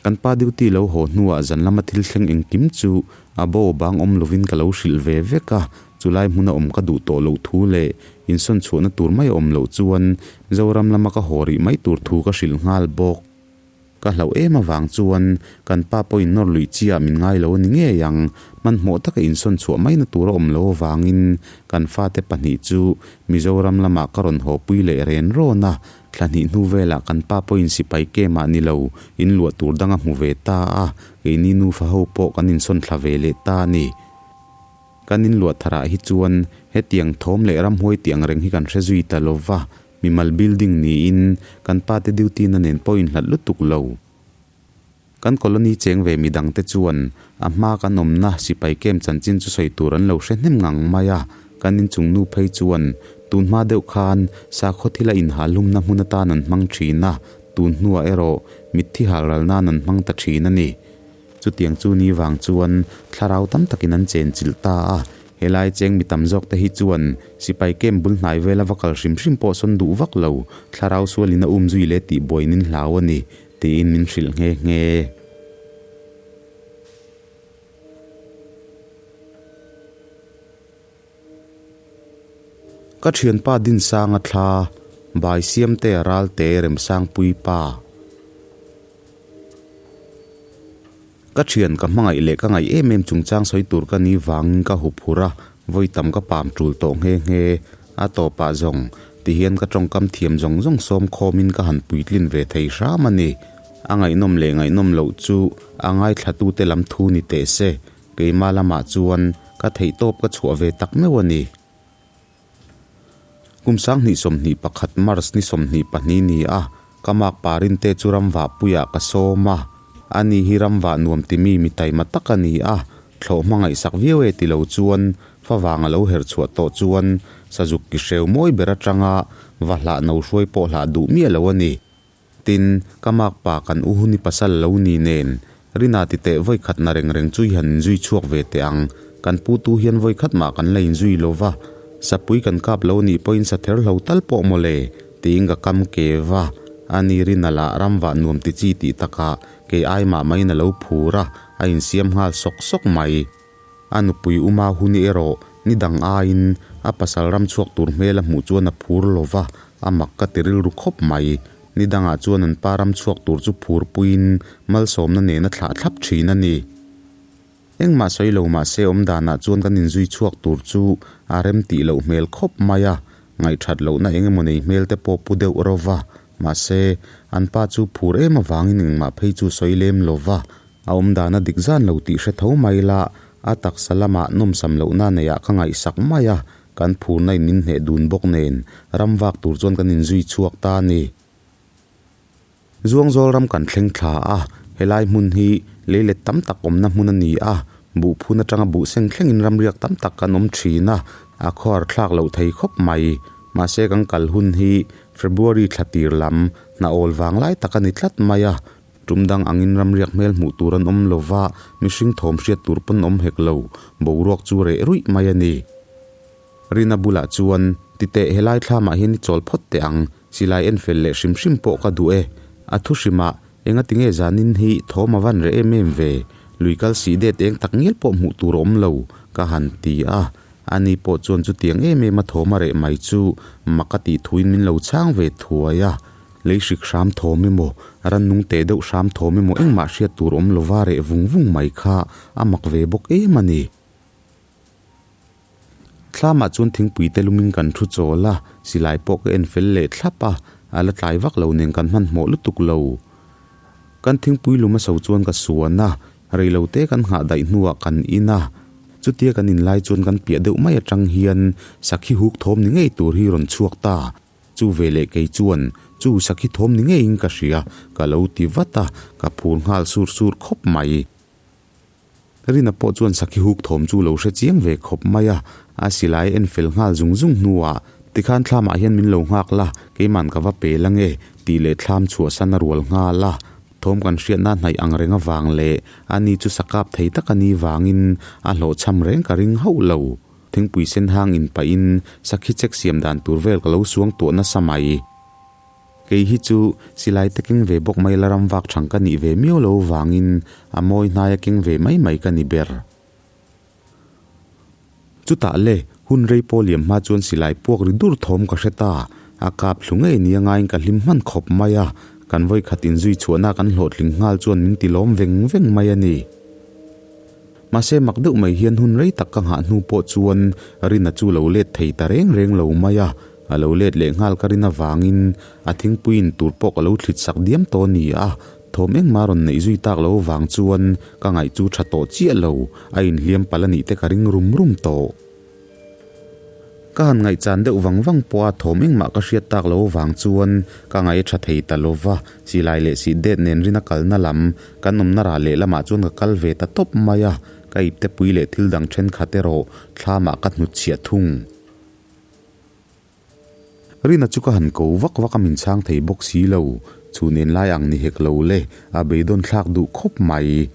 Kan pa duty lo haw hnuah zan lama thil thleng engkim chu a bo bang awm lovin ka lo hrilh ve vek a, chulai hmuna awm ka duh tawh loh thu leh insawn chhuahna tur mai a awm loh chuan Zoram lama ka haw rih mai tur thu ka hrilh nghal bawk. Ka hlauh em avang chuan kan pa pawhin nawr luih chiah min ngai lo a ni ngei ang. Hmanhmawh taka insawn chhuah maina tur a awm lo avangin kan fate pahnih chu Mizoram lamah ka rawn haw pui leh ren rawn a. Thla hnih hnu velah kan pa pawhin sipai camp-ah ni lo in luah tur dang a hmu ve ta a, keini nufa ho pawh kan insawn thla ve leh ta a ni. Kan inluah tharah hi chuan hetiang thawm leh ramhuai tih ang reng hi kan hre zui ta lo va, mimal building niin kan pate duty na nen pawh inhlat lutuk lo. Kan colony cheng ve midang te chuan a hma kan awmna sipai camp chanchin chu sawi tur an lo hre hnem ngang mai a, kan inchung nu phei chuan tun hma deuh khan sakhaw thila inhalhumna hmun atan an hmang thin a, tun hnuah erawh mitthi halral nan an hmang ta thin a ni. Chutiang chu ni vang chuan thlarau tam takin an chen chilh ta a, helai cheng mi tam zawk te hi chuan sipai camp bul hnai vela va kal hrim hrim pawh sawn duh vak lo, thlarau sualin a um zui leh tih buain in hlau a ni, tiin min hrilh nghe nghe. Ka thianpa Dinsanga thla, Bai Siamtea Ralte Remsangpui pa. Ka thian ka hmangaih leh ka ngaih em em chungchang sawi tur ka ni vangin ka hup hur a, vawi tam ka pam tul tawh nghe nghe. A tawpah zawng, tihian ka tawngkam thiam zawng zawng sawm khawmin ka han puitlin ve thei hram a ni. A ngaihnawm leh ngaihnawm loh chu a ngaithlatute lam thu ni teh se, keimah lamah chuan ka theihtawp ka chhuah ve tak meuh a ni. Kum 2021 March ni 22 ni a, ka mak Parinte chu ramvah puiah ka sawm a. Ani hi ramvah nuam timi mi taima tak a ni a, thlawh hmangaihsak viau e ti lo chuan favang a lo herh chhuah tawh chuan sazuk ki hreu mawi ber atanga va hlah no hruai pawh hlah duh miah lo a ni. Tin, ka makpa kan u huni pasal lo ni nen, Rina ti teh vawi khat na reng reng chu i han inzui chhuak ve teh ang. Kan pu tu hian vawi khat mah kan la inzui lo va, sapui kan kap lo nih pawhin sa ther hlo tal pawh maw le, tiin ka kam ke va. Ani Rina lah ramvah nuam ti chi tih takah kei ai mah maiin a lo phur a, a insiam nghal sawk sawk mai. A nupui Uma huni erawh ni dang aiin a pasal ram chhuak tur hmel a hmuh chuan a phur lo va, a mak ka ti rilru khawp mai. Ni dangah chuan an pa ram chhuak tur chu phur puiin malsawmna nen a thlah thlap thin a ni. Engmah sawi lo mah se awm danah chuan kan inzui chhuak tur chu a rem tih loh hmel khawp mai a, ngaihthat lohna eng emaw nei hmel te pawh pu deuh ro va. Mahse, an pa chu phur em avangin engmah phei chu sawi lem lo va, A awm dan a dik zan lo tih hre tho mai la, a taksa lamah nawmsam lohna neiah ka ngaihsak mai a, kan phurna in min hneh dun bawk nen ram vak tur chuan kan inzui chhuak ta a ni. Zuangzawl ram kan thleng thla a, helai hmun hi leilet tam tak awmna hmun a ni a, buh phun atanga buh seng thlengin ramriak tam tak kan awm thin a, a khawhar thlak loh thei khawp mai. Mahse kan kal hun hi February thla tir lam, hna awl vang lai tak a ni tlat mai a, Tum dang angin ramriak hmel hmuh tur an awm lo va, mihring thawm hriat tur pawn awm hek lo, boruak chu reh ruih mai a ni. Rina bulah chuan, Titeh, helai thlamah hian i chawl phawt teh ang, silai en fel leh hrim hrim pawh ka duh e. A thu hrimah, Engati nge zanin hi thawm a van reh em em ve? Lui kal sih det eng tak ngial pawh hmuh tur a awm lo, ka han ti a. Ani pawh chuan chutiang em em a thawm a reh mai chu mak a tih thuin min lo chhang ve thuai a. Lei hrik hram thawm emaw, rannung teh deuh hram thawm emaw engmah hriat tur awm lova reh vung vung mai kha a mak ve bawk em a ni. Thlamah chuan thingpui te lumin kan thu chawl a, silai pawh ka en fel leh thlap a, a la tlai vak lo nen kan hmanhmawh lutuk lo. Kan thingpui lum a so chuan ka suan a, reilote kan nghah daih hnuah kan in a. Chutia kan in lai chuan kan piah deuh mai atang hian sakhi huk thawm ni ngei tur hi rawn chhuak ta. Chu veleh kei chuan chu sakhi thawm ni ngeiin ka hria, ka lo ti vat a, ka phur nghal sur sur khawp mai. Rina pawh chuan sakhi huk thawm chu lo hre chiang ve khawp mai a, a silai en fel nghal zung zung hnuah, Tikhan thlamah hian min lo nghak la, keiman ka va pel ange, tih leh thlam chhuahsan a rual nghal a. Thawm kan hriatna hnaih ang reng avang leh ani chu sakap thei tak a ni vangin a hlawhchham reng ka ring hauh lo. Thingpui sen hang inpahin sakhi chek siam dan tur vel ka lo suang tuah nasa mai. Kei hi chu silai te keng ve bawk mai la ram vak thang ka nih ve miau lo vangin a mawi hnaia keng ve mai mai ka ni ber. Chutah le, hun rei pawh liam hma chuan silai puak ri dur thawm ka hre ta. A kap thlu ngei nia ngaiin ka hlim hman khawp mai a, kan vawikhat inzui chhuahna kan hlawhtling nghal chuan min ti lawm veng veng mai a ni. Mahse mak deuh mai hian hun rei tak ka nghah hnu pawh chuan Rina chu lo let thei ta reng reng lo mai a, A lo let leh nghal ka rin avangin a thingpui in tur pawh ka lo thlit sak diam tawh a ni a, thawm engmah rawn neih zui tak lo vang chuan ka ngaih chu tha tawh chiah lo, a inhliam palh a nih te ka ring rum rum tawh. Ka han ngaihchan deuh vang vang pawh a thawm engmah ka hriat tak lo vang chuan ka ngaih a tha thei ta lo va, silai leh sih det nen rin a kalna lam kan awmna rah leh lamah chuan ka kal ve ta tawp mai a, ka iptepui leh thil dang thenkhat erawh thlamah ka hnutchhiah thung. Rina chu ka han ko vak vak a min chhang thei bawk si lo, chhun en lai ang ni hek lo le, a beidawn thlak duh khawp mai.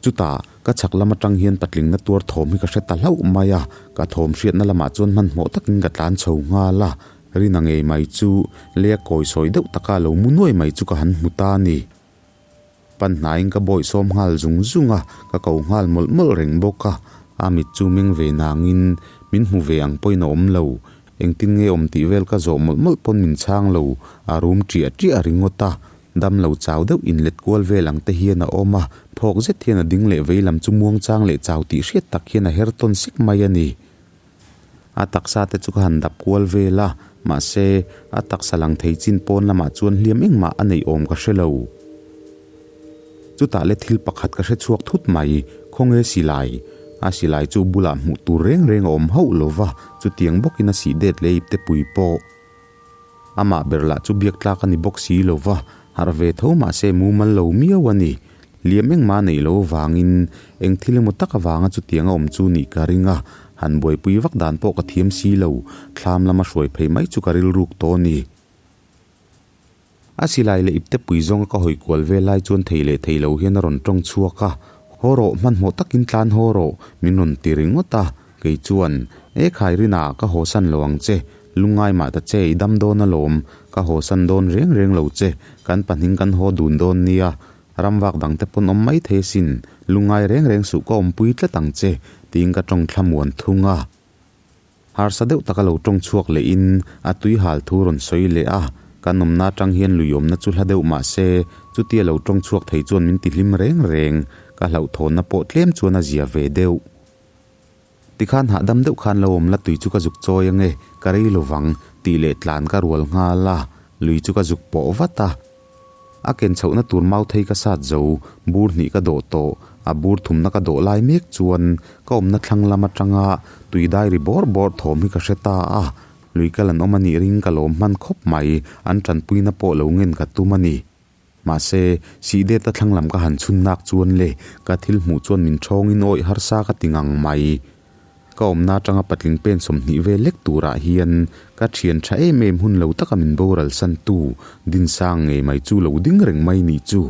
Chutah, ka chhak lam atang hian patling na tuar thawm hi ka hre ta hlauh mai a, ka thawm hriatna lamah chuan hmanhmawh takin ka tlan chho nghal a, Rina ngei mai chu lei a kawi sawi deuh taka a lo mu nuai mai chu ka han hmu ta a ni. Pan hnaiin ka bawih sawm nghal zung zung a, ka ko nghal mawlh mawlh reng bawk a. A mit chu meng ve nangin min hmu ve ang pawhin a awm lo. Engtin nge awm tih vel ka zawh mawlh mawlh pawn min chhang lo, a rum ṭiah ṭiah ringawt a. Dam lo chau deuh inlet kual vel ang te hian a awm a, phawk zet hian a ding leh vei lam chu muangchang leh chau tih hriat tak hian a her tawn sek mai a ni. A taksa te chu ka han dap kual vel a, mahse, a taksa lang thei chin pawn lamah chuan hliam engmah a neih awm ka hre lo. Chutah le thil pakhat ka hre chhuak thut mai, khawnge silai? A silai chu bulah hmuh tur reng reng a awm hauh lo va, chutiang bawkin a sih det leh ipte pui pawh. Amah ber lah chu biak tlak a ni bawk si lo va, harh ve tho mahse mumal lo miau a ni. Liam engmah a neih loh avangin eng thil emaw tak avanga chutiang a awm chu nih ka ring a, han buaipui vak dan pawh ka thiam si lo, thlam lama hruai phei mai chu ka rilruk tawh a ni. A silai leh ipte pui zawnga ka hawi kual vel lai chuan thei leh thei lo hian a rawn tawng chhuak a, Haw rawh, hmanhmawh takin tlan haw rawh, min rawn ti ringawt a. Kei chuan, E khai Rina, ka hawsan lo ang che, lungngai mah ta che, i dam dawn alawm, ka hawsan dawn reng reng lo che, kan pahning kan haw dun dawn nia, ramvak dang te pawn awm mai thei asin, lungngai reng reng suh ka awmpui tlat ang che, tiin ka tawng thlamuan thung a. Harsa deuh taka lo tawng chhuak lehin a tui hal thu rawn sawi leh a, kan awmna atang hian lui awmna chu hla deuh mah se, chutia lo tawng chhuak thei chuan min ti hlim reng reng, ka hlauhthawnna pawh tlem chuan a zia ve deuh. Tikhan hahdam deuh khan lo awm la tui chu ka zuk chawi ange, ka rei lovang, tih leh tlan ka rual nghal a, lui chu ka zuk pawh vat a. A ken chhohna tur mau thei ka sat zo, bur hnih ka dawh tawh, a bur thumna ka dawh lai mek chuan ka awmna thlang lam atanga tui dai ri bawr bawr thawm hi ka hre ta a, lui kal an awm a nih ring ka lawm hman khawp mai, an tanpuina pawh lo ngen ka tum a ni. Mahse, sih det a thlang lam ka han chhun nak chuan le, ka thil hmuh chuan min thawngin awih harsa ka ti ngang mai. Ka awmna atanga patling pen 20 vel lek turah hian ka thian tha em em hun lo taka min boral san tu Dinsang ngei mai chu lo ding reng mai nih chu.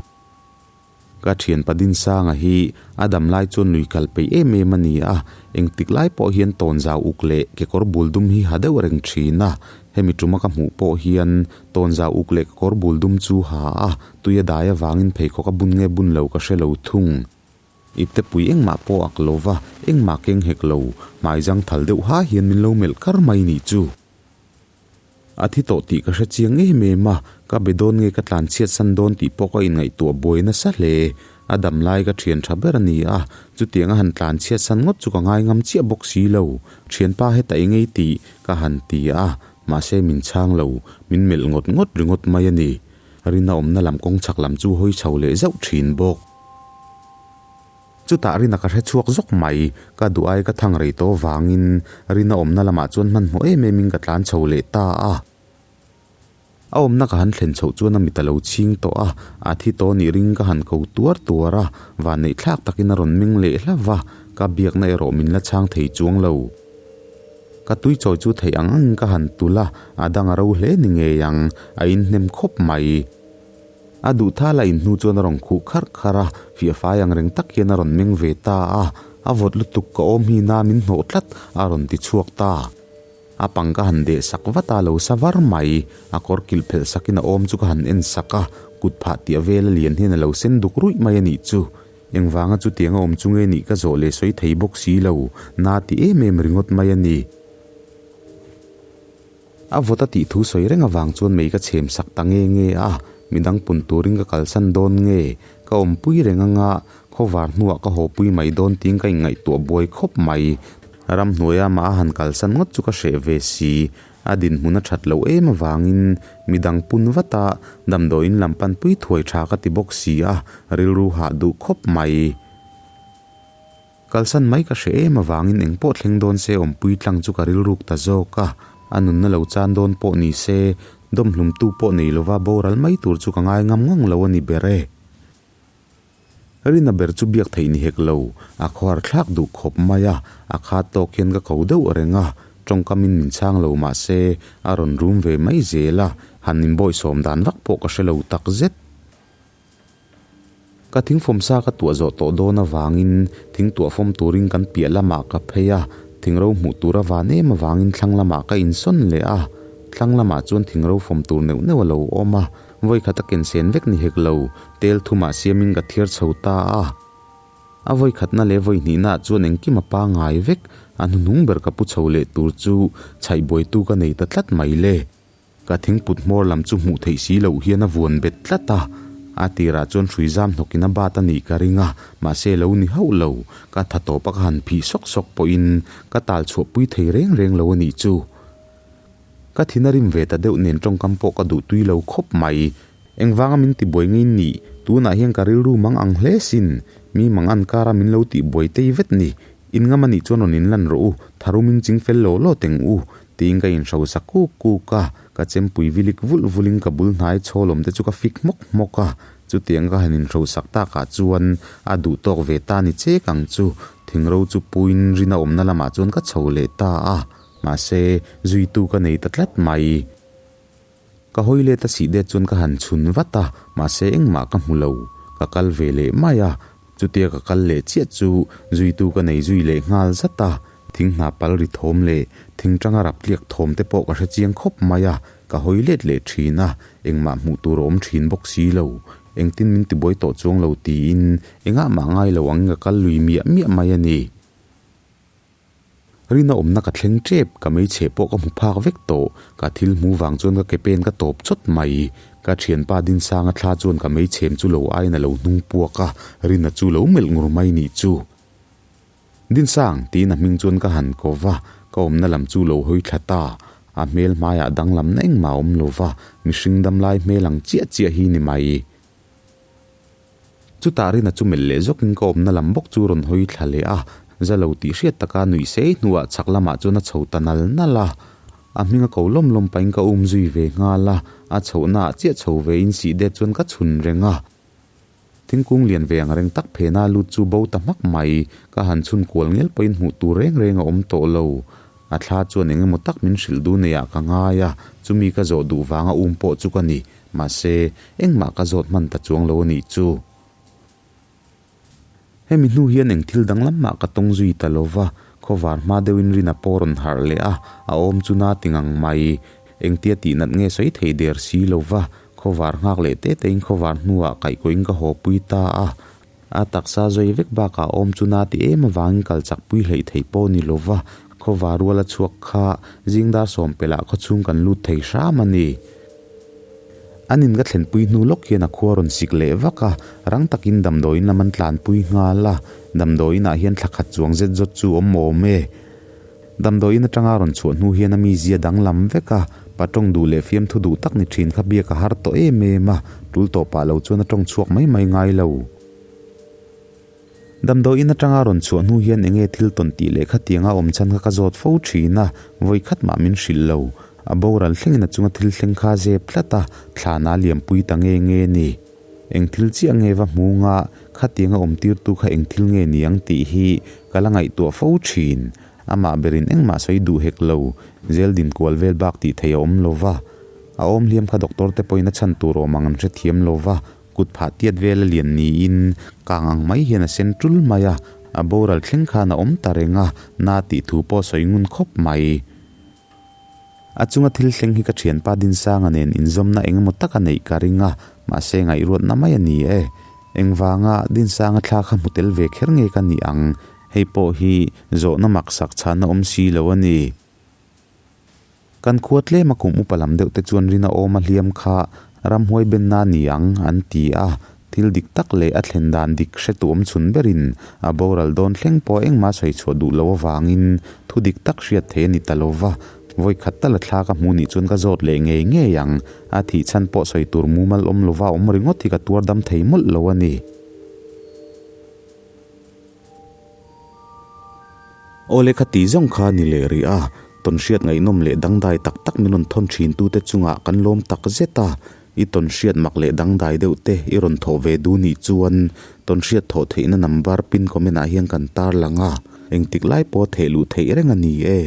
Ka thianpa Dinsanga hi a dam lai chuan lui kal peih em em a ni a, engtik lai pawh hian tawnzau uk leh kekawr bul dum hi ha deuh reng thin a, hemi tuma ka hmuh pawh hian tawnzau uk leh kekawr bul dum chu ha a, tui a dai avangin pheikhawk a bun nge bun lo ka hre lo thung. Ipte pui engmah pawh ak lo va, engmah keng hek lo, hmai zang thal deuh ha hian min lo melh kar mai nih chu. A thi tawh tih ka hre chiang em em a, ka be dawn nge ka tlan chhiat san dawn tih pawh ka inngaihtuah buai nasa hle. A dam lai ka thian tha ber a ni a, chutiang a han tlan chhiat san ngawt chu ka ngai ngam chiah bawk si lo. Thianpa heta i ngei tih ka han ti a, mahse min chhang lo, min melh ngawt ngawt ringawt mai a ni. Rina awmna lam kawng chhak lam chu hawi chho leh zauh thin bawk. Chutah Rina ka hre chhuak zawk mai, ka duh ai ka thang rei tawh vangin Rina awmna lamah chuan hmanhmawh em em in ka tlan chho leh ta a. A awmna ka han thlen chhoh chuan a mit a lo chhing tawh a, a thi tawh nih ring ka han ko tuar tuar a, vanneih thlak takin a rawn meng leh hlauh va, ka biakna erawh min la chhang thei chuang lo. Ka tui chawi chu theih ang angin ka han tulh a, a dang a ro hle ni ngei ang, a inhnem khawp mai. A duh thal a inhnu chuan a rawn khuh kharh kharh a, fiah fai ang reng tak hian a rawn meng ve ta a, a vawt lutuk ka awm hi na min hnawh tlat a rawn ti chhuak ta. A pang ka han deh sak vat a, lo sa var mai. A kawr kilh phelh sakin a awm chu ka han en sak a, kut phah tih a vel a lian hian a lo sen duk ruih mai a nih chu. Engvanga chutiang a awm chu nge nih ka zawh leh sawi thei bawk si lo, na ti em em ringawt mai a ni. A vawt a tih thu sawi reng avang chuan mei ka chhem sak ta nge nge a, midang pun turin ka kalsan dawn nge, ka awmpui reng anga khawvar hnuah ka hawpui mai dawn tiin ka inngaihtuah buai khawp mai. Ramhnuaia mah a han kalsan ngawt chu ka hreh ve si, a dinhmun a that loh em avangin midang pun vat a, damdawiin lam panpui thuai tha ka ti bawk si a, rilru hah duh khawp mai. Kalsan mai ka hre em avangin eng pawh thleng dawn se awmpui tlang chu ka rilruk ta zawk a, a nunna lo chan dawn pawh ni se, dawmhlumtu pawh nei lova boral mai tur chu ka ngai ngam ngang lo a ni ber e. Rina ber chu biak theih ni hek lo, a khuar thlak duh khawp mai a, a khat tawk hian ka ko deuh reng a, tawngkamin min chhang lo mah se a rawn rum ve mai zel a, han inbawihsawm dan vak pawh ka hre lo takzet. Ka thingfawm sa ka tuah zawh tawh dawn avangin thing tuah fawm turin kan piah lamah ka phei a, thingro hmuh tur a van em avangin thlang lamah ka insawn leh a. Thlang lamah chuan thingro fawm tur neuh neuh a lo awm a, vawikhat a ken sen vek ni hek lo, tel thumah siamin ka thiar chho ta a. A vawikhatna leh vawihnihnaah chuan engkim a pangngai vek, a hnuhnung ber ka pu chho leh tur chu chhaihbuaitu ka nei ta tlat mai le. Ka thingput hmawr lam chu hmuh theih si loh hian a vuan bet tlat a, a tirah chuan hrui zam hnawkin a bat a nih ka ring a, mahse lo ni hauh lo, ka tha tawp a ka han phih sawk sawk pawhin ka tal chhuah pui thei reng reng lo a nih chu. Ka thin a rim ve ta deuh nen tawngkam pawh ka duh tui lo khawp mai. Engvanga min tibuai ngei nih, tunah hian ka rilru mang ang hle sin, mi mang an kara min lo tihbuai tei vet ni, in ngam a nih chuan rawn inlan rawh u, tharum in ching fel law law teng u, tiin ka inhrosa kuk kuk a, ka chempui vilik vulh vulhin ka bul hnai chhawlawm te chu ka fik hmawk hmawk a, chutiang ka han inhrosak takah chuan a duh tawk ve ta ni chek ang chu, thingro chu puiin rin a awmna lamah chuan ka chho leh ta a, mahse zuitu ka nei ta tlat mai. Ka hawi let a sih det chuan ka han chhun vat a, mahse engmah ka hmu lo. Ka kal ve leh mai a, chutia ka kal leh chiah chu zuitu ka nei zui leh nghal zat a, thing hna pal ri thawm leh thing tanga rap tliak thawm te pawh ka hre chiang khawp mai a, ka hawi let leh thin a, engmah hmuh tur a awm thin bawk si lo. Engtin min tibuai tawh chuang lo tiin engah mah ngai lo angin ka kal lui miah miah mai a ni. Rina awmna ka thleng tep, ka meichhe pawh ka hmu phak vek tawh, ka thil hmu vang chuan ka ke pen ka tawp chawt mai. Ka thianpa Dinsanga thla chuan ka meichhem chu lo aiin a lo hnung puak a, Rina chu lo melh ngur mai nih chu. Dinsang, tiin a hming chuan ka han ko va, ka awmna lam chu lo hawi thla ta. A hmel hmaiah danglamna engmah a awm lo va, mihring damlai hmel ang chiah chiah hi ni mai. Chutah Rina chu melh leh zawkin ka awmna lam bawk chu rawn hawi thla leh a, za lo tih hriat taka nuih sei hnuah chhak lamah chuan a chho ta nal nal a. A hming a ko lawm lawm pahin ka um zui ve nghal a, a chhohnaah chiah chho ve in sih det chuan ka chhun reng a. Thingkung lian ve ang reng tak phena lut chu bo ta hmak mai, ka han chhun kual ngel pawhin hmuh tur reng reng a awm tawh lo. A thla chuan eng emaw tak min hrilh duh neiah ka ngai a, chumi ka zawh duh vanga um pawh chu ka ni. Mahse, engmah ka zawt hman ta chuang lo a nih chu. Hemi hnu hian eng thil danglam mah ka tawng zui ta lo va, khawvar hma deuhin Rina pawh rawn harh leh a, a awm chu na ti ngang mai. Engtia tih nat nge sawi thei der si lo va, khawvar nghak leh te tein khawvar hnuah kaihkawiin ka haw pui ta a. A taksa zawi vek bakah awm chu na ti em avangin kal chak pui hleih theih pawh ni lo va. Khawvar ruala chhuak kha zing dar sawm pelh ah khawchhung kan lut thei hram a ni. An in ka thlenpui hnu lawk hian a khua rawn sik leh vak a, rang takin damdawiin lam an tlanpui nghal a, damdawiin ah hian thla khat chuang zet zawt chu awm awm e. Damdawiin atanga rawn chhuah hnu hian a mizia danglam vek a, pa tawng duh leh fiamthu duh tak ni thin kha biak a har tawh em em a, tul tawh pah lo chuan a tawng chhuak mai mai ngai lo. Damdawiin atanga rawn chhuah hnu hian enge thil tawn tih leh khatianga awm chhan kha ka zawt fo thin a, vawi khat mah min hrilh lo. A boral thlengin a chunga thil thleng kha a zep tlat a, thlana a liampui ta nge nge ni. Eng thil chiah nge va hmu nga, khatianga awm tirtu kha eng thil nge ni ang tih hi ka la ngaihtuah fo thin. Amah berin engmah sawi duh hek lo, zel din kual vel bak tih theih a awm lo va. A awm hliam kha doctor te pawhin a chhan tur awm ang an hrethiam lo va, Kut phah tiat vel a lian niin kang ang mai hian a sen tul mai a, a boral thleng khan a awm ta reng a, na tih thu pawh sawi ngun khawp mai. A chunga thil thleng hi ka thianpa Dinsanga nen inzawmna eng emaw taka neih ka ring a, mahse ngaihruatna mai a ni e. Engvanga Dinsanga thla kha hmu tel ve kher nge ka nih ang? Hei pawh hi zawhna maksak chhanna awm si lo a ni. Kan khua tlem a kum upa lam deuh te chuan rin a awm a hliam kha ramhuai benna a ni ang an ti a, thil dik tak leh a thlen dan dik hre tu awm chhun berin a boral dawn thleng pawh engmah sawi chhuah duh loh avangin thu dik tak hriat theih a ni ta lo va, vawi khat tal a thla ka hmuh nih chuan ka zawt leh ngei ngei ang, a thih chhan pawh sawi tur mumal awm lova awm ringawt hi ka tuar dam thei mawlh lo a ni. Aw lehkha tih zawng kha ni leh rih a, tawnhriat ngaihnawm leh dangdai tak tak min rawn thawn thin tute chungah kan lawm tak zet a, i tawnhriat mak leh dangdai deuh te i rawn thawh ve duh nih chuan tawnhriat thawh theihna number pin comment ah hian kan tarlang a, engtik lai pawh theh luh theih reng a ni e.